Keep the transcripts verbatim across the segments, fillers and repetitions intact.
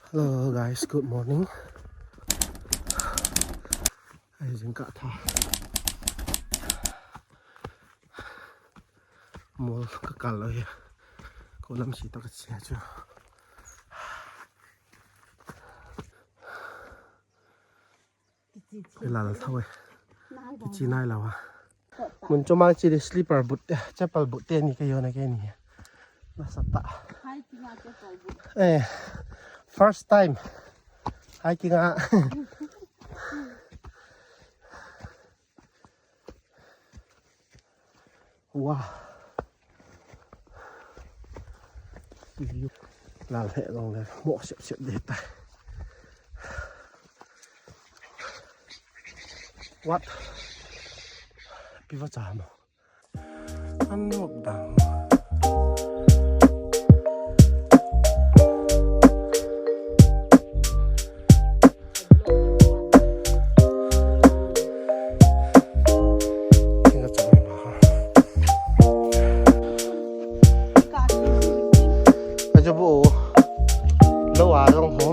Hello guys, good morning. Ai jing ka tha. Mol ka kal lo hi. Ko lam si to ka chia chu. Lal thawe. Kichi nai lawa. Mun choma chi de slipper boot te, chapel boot te ni ka yona ke ni. Nasa ta. Hai ki nga chapel boot. Eh, first time. Hai ki nga. Wow. Lal he long le mo sep sep de ta. What? Piva cha mo. An nok dang. Ajabu lo a long ho.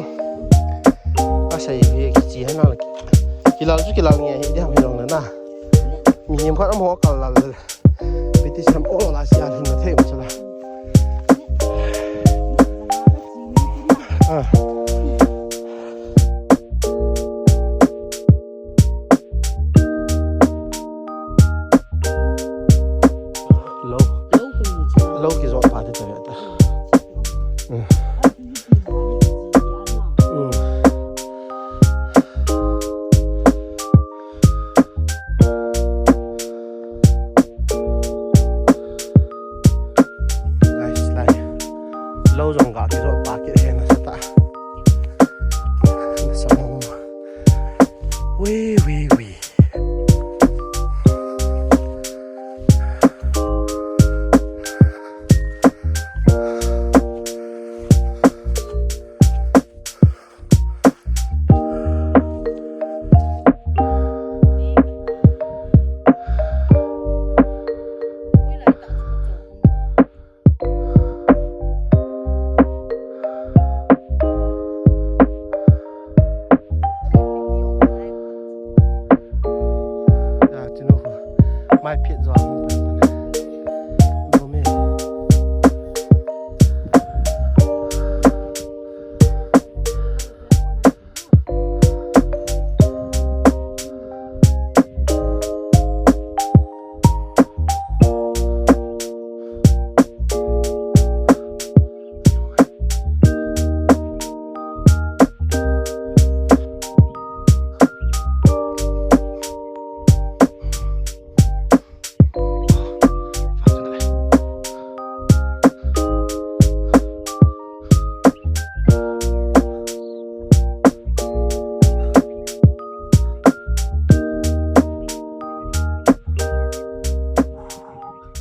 Asai hi kichi hana. Kilal chu kilal nge hi diham hi long na. Mihem khat amaho kal lal. Piti sam o la sia hin na thei ma chala. Ah. Lo. Lo kizot pa te ta. Mm. Mm. Nice, nice. Lo jong ga kizot pa kit he nasa ta. Nasa mo. Wee, wee, wee. Mai phet jo.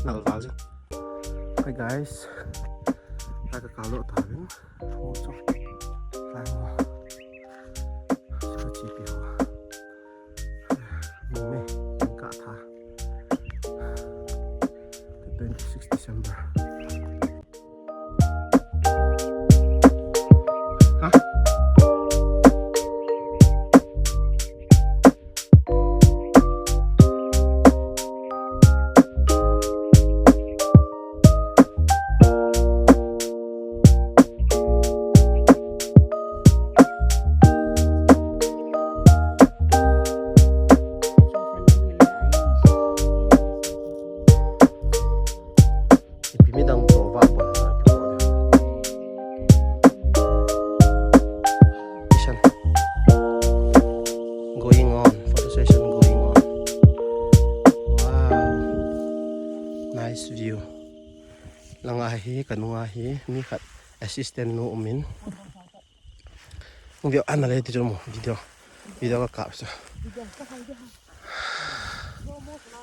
Nalval jing. Hi guys. Lai ka kalo ta vin. Ho chok. Lai mo. Sika chi pi ho. Mo me. Ka tha. The twenty-sixth December. Ipi midang to va bon na pi ko. Session going on, photo session going on. Wow. Nice view. Langa hi, kanunga hi, mi khat assistant nu umin. Video ana le ti mo video. Video ka kap sa.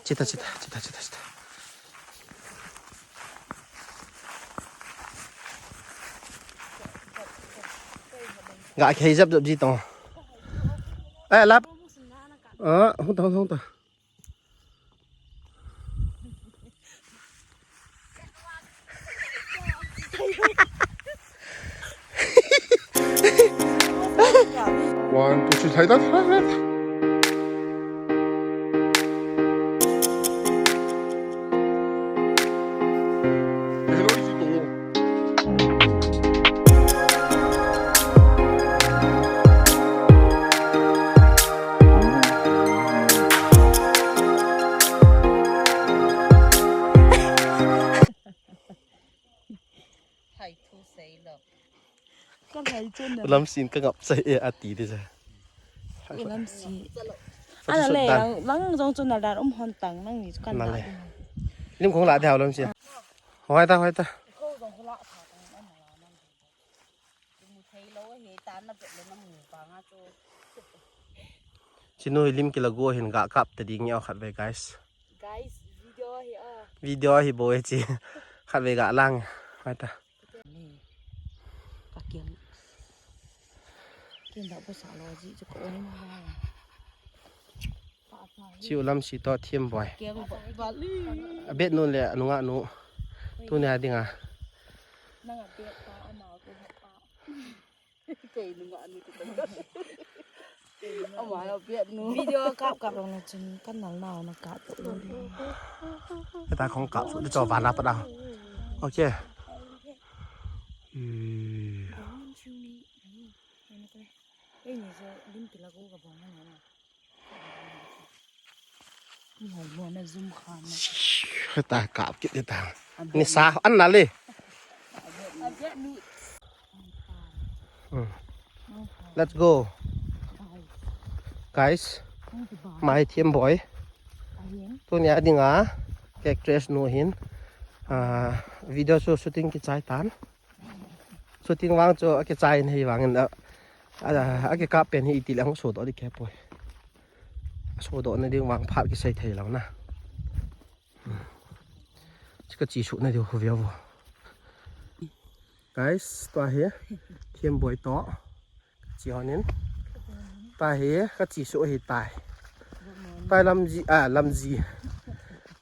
Chita, chita, chita, chita, chita. Ga khei jap jap ji tong. Eh, lap. Ah, hung ta, hung ta, hung ta. One, two, three, thai ta, thai ta, thai ta. Hello, isi to. Hai thu sei lo. Ka hai chun na. Lamsin ka ngap sai e ati de sa. Lamsin. Ana le, lang, lang jong chun na dar um hon tang nang ni chu kan na le. Lim khong la de ha Lamsin. Hoi ta, hoi ta. Ko jong ko la tha tang na na na. Mu thei lo he ta na pe le na mu pa nga chu. Chinu hi lim kila go hin ga kap ta ding nge khat ve guys. Guys, video hi a. Video hi bo e chi. Khat ve ga lang. Hoi ta. Ka kel. Ken da ko sa lo ji chu ko oi ma. Chi u Lamsin to Thiam Boi. Kel ba, ba li. A bet nu le a nunga nu. Tuni a dinga. Nang a bet pa ama ko pa. Kei nunga nu ti ta. Ama a bet nu. Video kap kap long na chun kan nal nau na kap to. Ka ta khong kap su de cho van na pa da. Okay. Ui. Ei ni jo lim kila ko ka bong na na. Ni hai mo na zoom khan na. Ta kap kit de ta. Ni sa an na le. A bet nu. Hmm. Let's go. Guys, mai Thiam Boi. Tuni a dinga, actress nu hin. Ah, video chu shooting kichai tan. Shooting vang chu akichai in hei vangin a, a, akikap pen hi iti le ang so do di ke poi. So do na ding vang phat kisei thei lo na. Chu ka chi su na diu khu viau vo. Guys, tua hi Thiam Boi to. Ka chi honin. Tua hi ka chi su hi tai. Tai Lamji, ah, Lamji.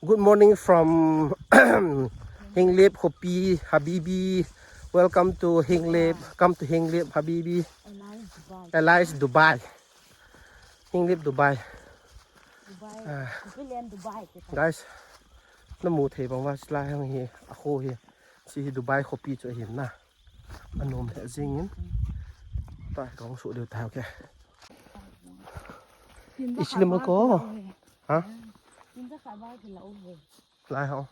Good morning from Henglep, Khopi, Habibi. Welcome to Henglep. Come to Henglep, Habibi. Alias Dubai. Henglep Dubai. Dubai. Ah. Dubai land Dubai. Guys, na mu thei bang uva, chilai hang hi, a kho hi. Chi hi Dubai khopi chu ahin na. Anom lheh jingin. Ta ka hung suh diu ta, okay. Islim ko. Ha? Lai ho.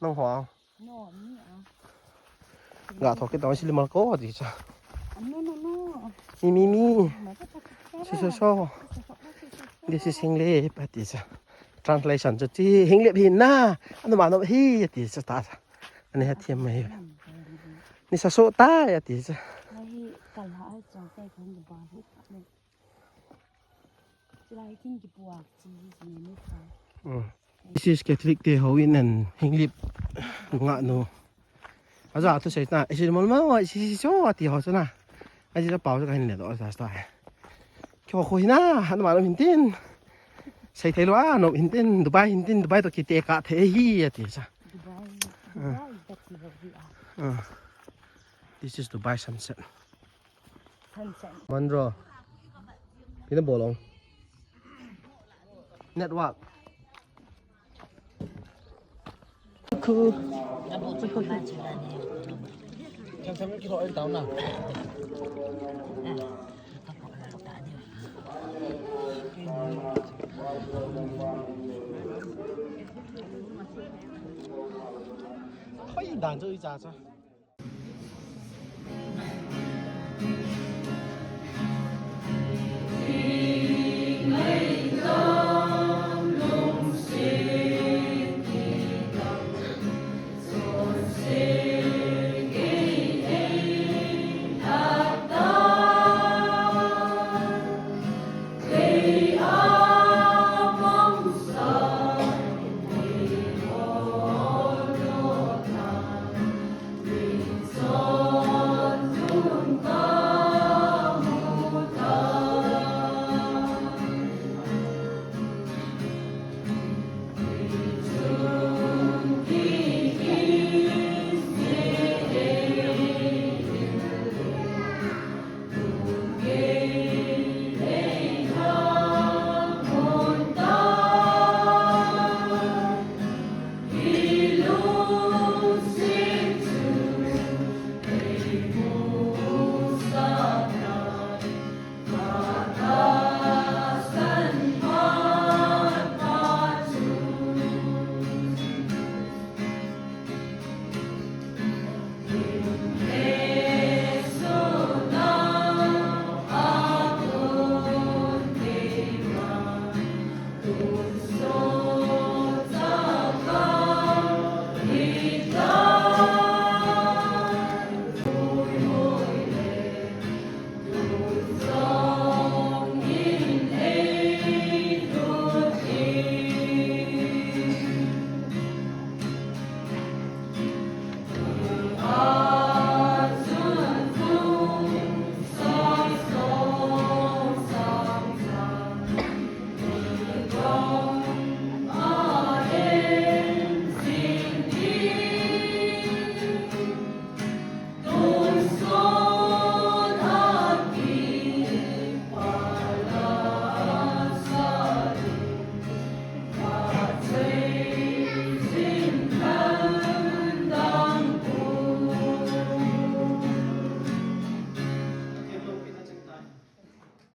Nang ho. Ga tho ke tong Islim ko di cha. Mi, mi, mi. Si so so. This is Henglep, ati cha. Translation chu chi Henglep hi na. Anu ma no hi, ati cha ta. Ani ha Thiam mai. Ni sa so ta ya ti cha. Lai hi kal ha ai chang te kan ba hi. Lai kin ki puak chi ni ni sa. Hmm. This is Catholic te ho in an Henglep nga no. Aja tu sai na, isi mal ma wa isi so ati ho sana. Aji ta pau sa ka hin le do sa sa. Kyo ko hina, hanu ma no hin tin. Sai thei lo a, no hin tin, Dubai hin tin, Dubai to kite ka thei hi ati cha. Dubai, Dubai, that's the way we are. Ah. This is Dubai sunset. Sunset. Monroe. Pina bolong. Network. Khu. Hoi, dan chu i cha cha.